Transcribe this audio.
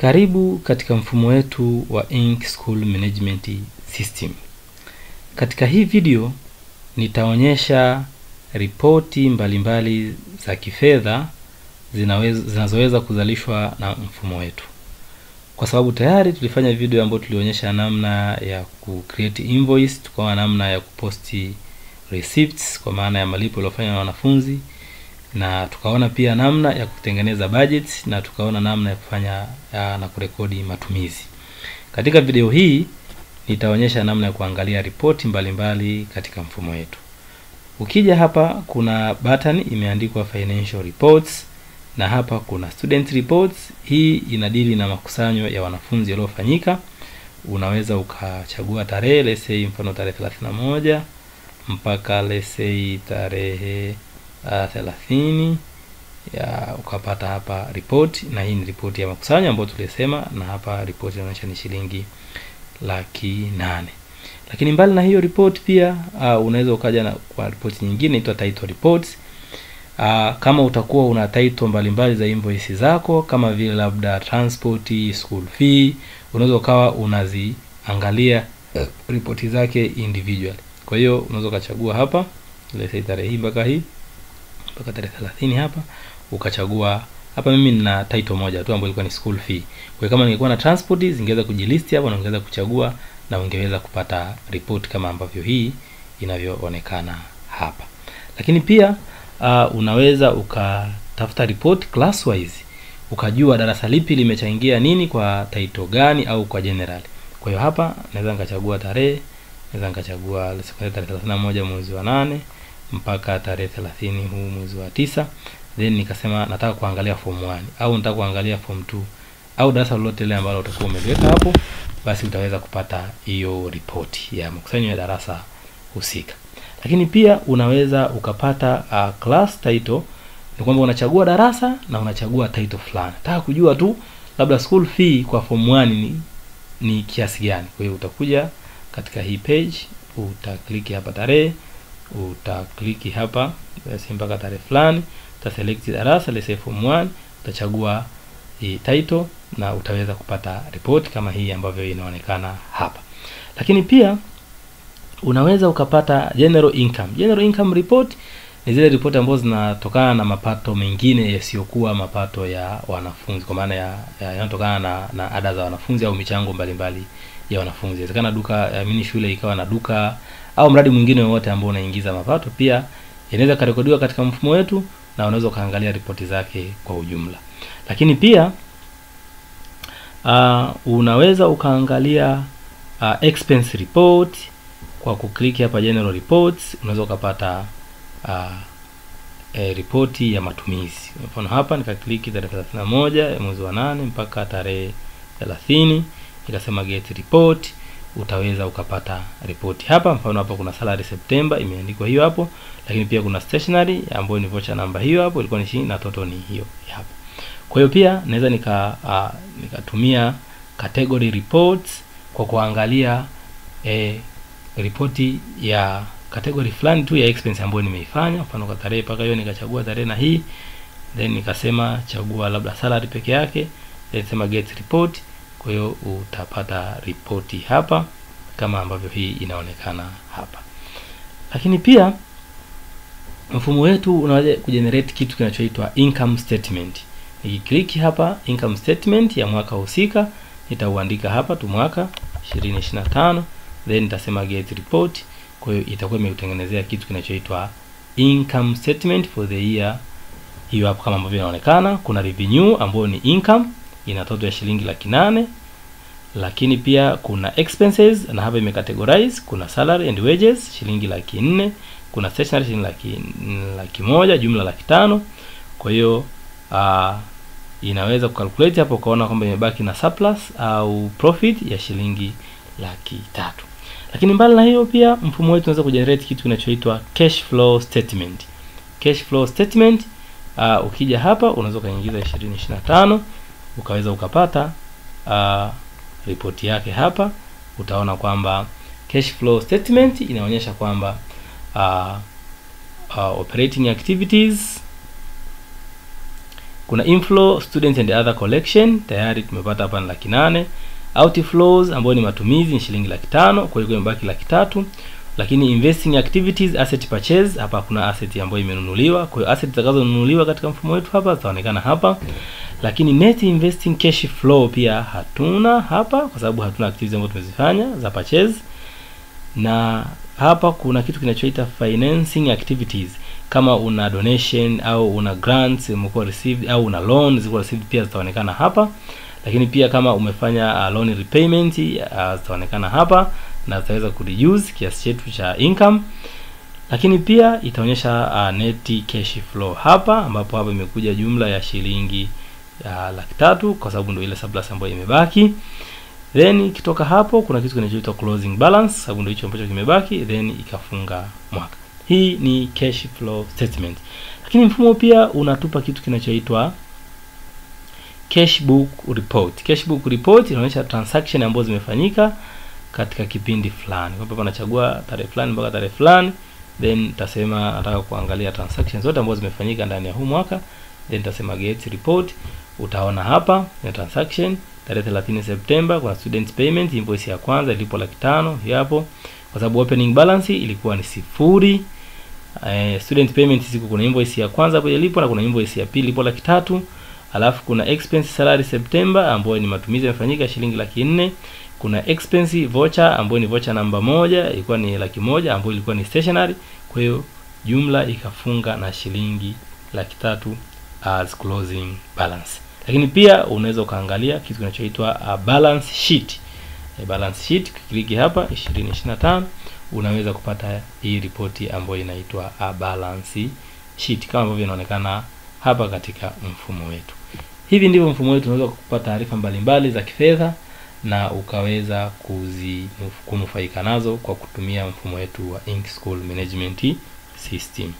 Karibu katika mfumo wetu wa Ink School Management System. Katika hii video nitaonyesha ripoti mbalimbali za kifedha zinazoweza kuzalishwa na mfumo wetu. Kwa sababu tayari tulifanya video ambayo tulionyesha namna ya ku create invoice, tukaona namna ya kuposti receipts kwa maana ya malipo yaliyofanywa na wanafunzi, na tukaona pia namna ya kutengeneza budget, na tukaona namna ya kufanya na kurekodi matumizi. Katika video hii nitaonyesha namna ya kuangalia ripoti mbalimbali katika mfumo wetu. Ukija hapa kuna button imeandikwa Financial Reports, na hapa kuna Student Reports. Hii inadili na makusanyo ya wanafunzi yaliyofanyika. Unaweza ukachagua tarehe, let's say mfano tarehe 31 mpaka let's say tarehe 30 ya, ukapata hapa report, na hii ni report ya makusanyo ambayo tulisema, na hapa report inaonyesha ni shilingi 800,000. Lakini mbali na hiyo report pia unaweza ukaja na kwa report nyingine inaitwa title reports. Kama utakuwa una title mbalimbali za invoice zako kama vile labda transport, school fee, unaweza ukawa unaziangalia report zake individual. Kwa hiyo unaweza ukachagua hapa let's say tarehe hii mpaka hii mpaka tarehe 30 hapa, ukachagua hapa. Mimi nina title moja tu ambayo ilikuwa ni school fee. Kwa hiyo kama ningekuwa na transport zingeweza kujilist hapo na ungeweza kuchagua na ungeweza kupata report kama ambavyo hii inavyoonekana hapa. Lakini pia unaweza ukatafuta report class wise, ukajua darasa lipi limechangia nini kwa title gani au kwa general. Kwa hiyo hapa naweza nikachagua tarehe, naweza nikachagua tarehe 31 mwezi wa 8 mpaka tarehe 30 huu mwezi wa 9, then nikasema nataka kuangalia form 1 au nataka kuangalia form 2 au darasa lolote lile ambalo utakuwa umeliweka hapo, basi utaweza kupata hiyo report ya makusanyo ya darasa husika. Lakini pia unaweza ukapata class title. Ni kwamba unachagua darasa na unachagua title fulani. Nataka kujua tu labda school fee kwa form 1 ni kiasi gani. Kwa hiyo utakuja katika hii page, utakliki hapa tarehe, utakliki hapa basi mpaka tarehe fulani, utaselect darasa let's say form 1, utachagua hii title na utaweza kupata report kama hii ambavyo inaonekana hapa. Lakini pia unaweza ukapata general income. General income report ni zile report ambazo zinatokana na mapato mengine yasiyokuwa mapato ya wanafunzi, kwa maana yanayotokana na ada za wanafunzi au michango mbalimbali ya wanafunzi. Inawezekana duka, mini shule ikawa na duka au mradi mwingine wowote ambao unaingiza mapato, pia inaweza kurekodiwa katika mfumo wetu na unaweza ukaangalia ripoti zake kwa ujumla. Lakini pia unaweza ukaangalia expense report kwa kukliki hapa general reports. Unaweza ukapata ripoti ya matumizi. Mfano hapa nikakliki tarehe 31 mwezi wa 8 mpaka tarehe 30, nikasema get report, utaweza ukapata ripoti hapa. Mfano hapa kuna salary September imeandikwa hiyo hapo, lakini pia kuna stationery ambayo ni voucher namba hiyo hapo ilikuwa ni shilingi na total ni hiyo hapo. Kwa hiyo pia naweza nikatumia category reports kwa kuangalia ripoti ya category fulani tu ya expense ambayo nimeifanya. Mfano kwa tarehe mpaka hiyo nikachagua tarehe na hii, then nikasema chagua labda salary peke yake, then sema get report. Kwa hiyo utapata ripoti hapa kama ambavyo hii inaonekana hapa. Lakini pia mfumo wetu unaweza kugenerate kitu kinachoitwa income statement. Nikikliki hapa income statement ya mwaka husika, nitauandika hapa tu mwaka 2025, then nitasema get report. Kwa hiyo itakuwa imekutengenezea kitu kinachoitwa income statement for the year hiyo hapo kama ambavyo inaonekana. Kuna revenue ambayo ni income ina total ya shilingi 800,000, lakini pia kuna expenses na hapa imecategorize, kuna salary and wages shilingi 400,000, kuna stationery shilingi 100,000, jumla 500,000. Kwa hiyo inaweza kucalculate hapo ukaona kwamba imebaki na surplus au profit ya shilingi 300,000. Lakini mbali na hiyo pia mfumo wetu unaweza kugenerate kitu kinachoitwa cash flow statement. Cash flow statement, ukija hapa unaweza ukaingiza 2025 ukaweza ukapata ripoti yake hapa. Utaona kwamba cash flow statement inaonyesha kwamba operating activities Kuna inflow students and other collection, tayari tumepata hapa ni 800,000. Outflows ambayo ni matumizi ni shilingi 500,000, kwa hiyo imebaki 300,000. Lakini investing activities, asset purchase, hapa kuna asset ambayo imenunuliwa, kwa hiyo asset zitakazonunuliwa katika mfumo wetu hapa zitaonekana hapa. Lakini net investing cash flow pia hatuna hapa kwa sababu hatuna activities ambazo tumezifanya za purchase. Na hapa kuna kitu kinachoita financing activities, kama una donation au una grants umekuwa received au una loan zilikuwa received pia zitaonekana hapa. Lakini pia kama umefanya loan repayment zitaonekana hapa na zitaweza kureduce kiasi chetu cha income. Lakini pia itaonyesha net cash flow hapa, ambapo hapa imekuja jumla ya shilingi 300,000 kwa sababu ndio ile surplus ambayo imebaki. Then ikitoka hapo kuna kitu kinachoitwa closing balance, sababu ndio hicho ambacho kimebaki, then ikafunga mwaka. Hii ni cash flow statement. Lakini mfumo pia unatupa kitu kinachoitwa cash book report. Cash book report inaonyesha transaction ambazo zimefanyika katika kipindi fulani. Kwa hapa nachagua tarehe fulani mpaka tarehe fulani, then nitasema nataka kuangalia transactions zote ambazo zimefanyika ndani ya huu mwaka, then nitasema get report. Utaona hapa ni transaction tarehe 30 Septemba kuna student payment invoice ya kwanza ilipo 500,000 hapo, kwa sababu opening balance ilikuwa ni 0. Student payment siku kuna invoice ya kwanza hapo ilipo na kuna invoice ya pili ilipo 300,000. Alafu kuna expense salary September ambayo ni matumizi yamefanyika shilingi 400,000. Kuna expense voucher ambayo ni voucher namba 1 ilikuwa ni 100,000 ambayo ilikuwa ni stationery. Kwa hiyo jumla ikafunga na shilingi 300,000 as closing balance. Lakini pia unaweza ukaangalia kitu kinachoitwa balance sheet. Balance sheet ukiklik hapa 2025 unaweza kupata hii ripoti ambayo inaitwa balance sheet kama ambavyo inaonekana hapa katika mfumo wetu. Hivi ndivyo mfumo wetu unaweza kukupa taarifa mbalimbali za kifedha na ukaweza kunufaika nazo kwa kutumia mfumo wetu wa Ink School Management System.